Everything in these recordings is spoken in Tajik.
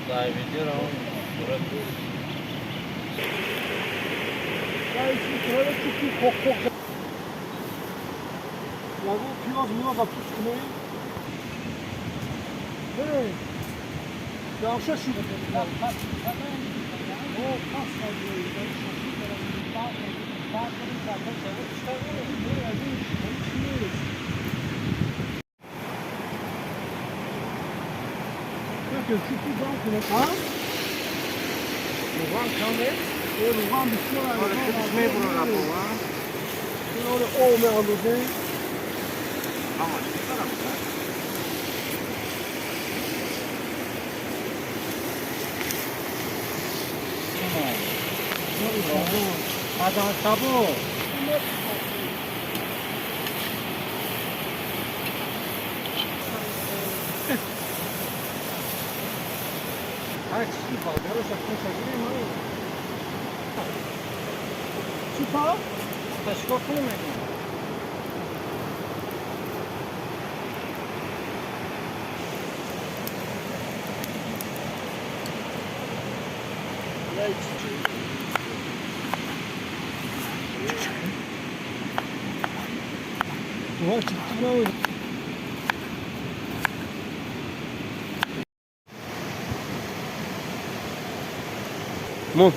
Дар видео сурат. Ягон пиёз миёз пуст кунем. Ҷамша шуд. Равған кам нест? Равған бисёр. Худаш мебурад равған. Об меандозем. Ҳамаш мебарам. Табу. Чӣ па? Чикор кунем мекунам? Ва чиқти. Мон.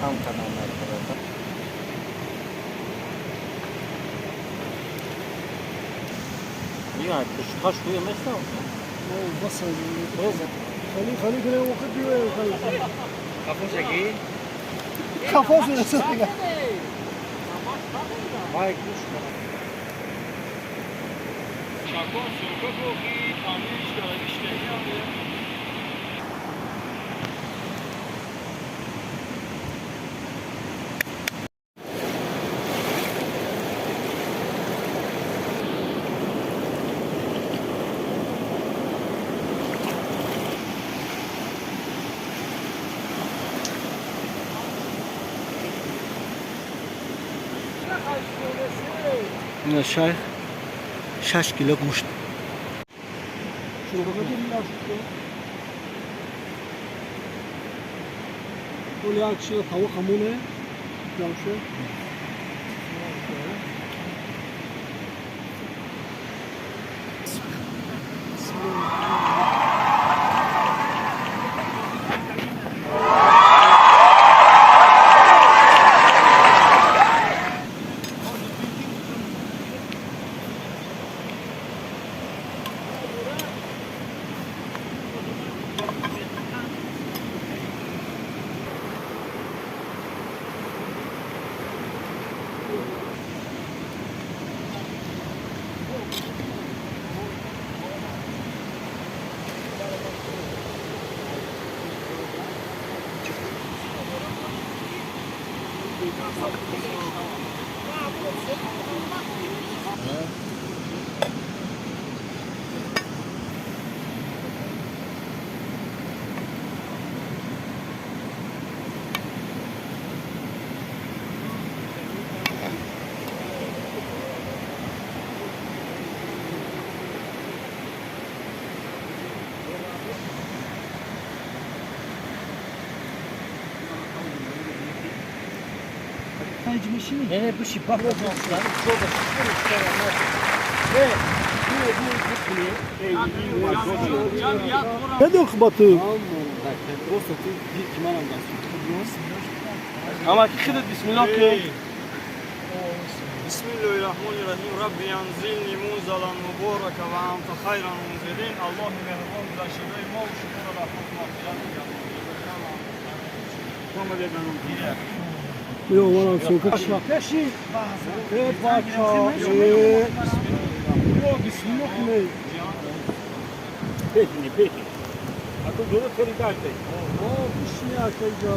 Кам кардам. Я, кушкаш хуя места. Бас хали хали кунем, охир биёем хали. Кафошаки? Кафош расад. Вай гӯш кун. Шакон сумка ки тамириш дора. Шайх 6 кило гӯшт. Оли як шира тавоқ ҳамоне ҷамше. Не, буши баф. Недохбату. Ама ки хидат бисмиллоҳ ки. Бисмиллоҳи раҳмони раҳим. Рабби анзилни мунзалан муборака ва анта хайрал мунзилин. Аллоҳи меҳрубон гузаштагони мо ва шуморо раҳмат мағфират бигардонад. Ё манам сумка. Пеши. Э бача. Э. Ё бисмиллоҳ кунед. Пекини, пекини. А ту дуруст хеле даштай. О, бишни акайҷо.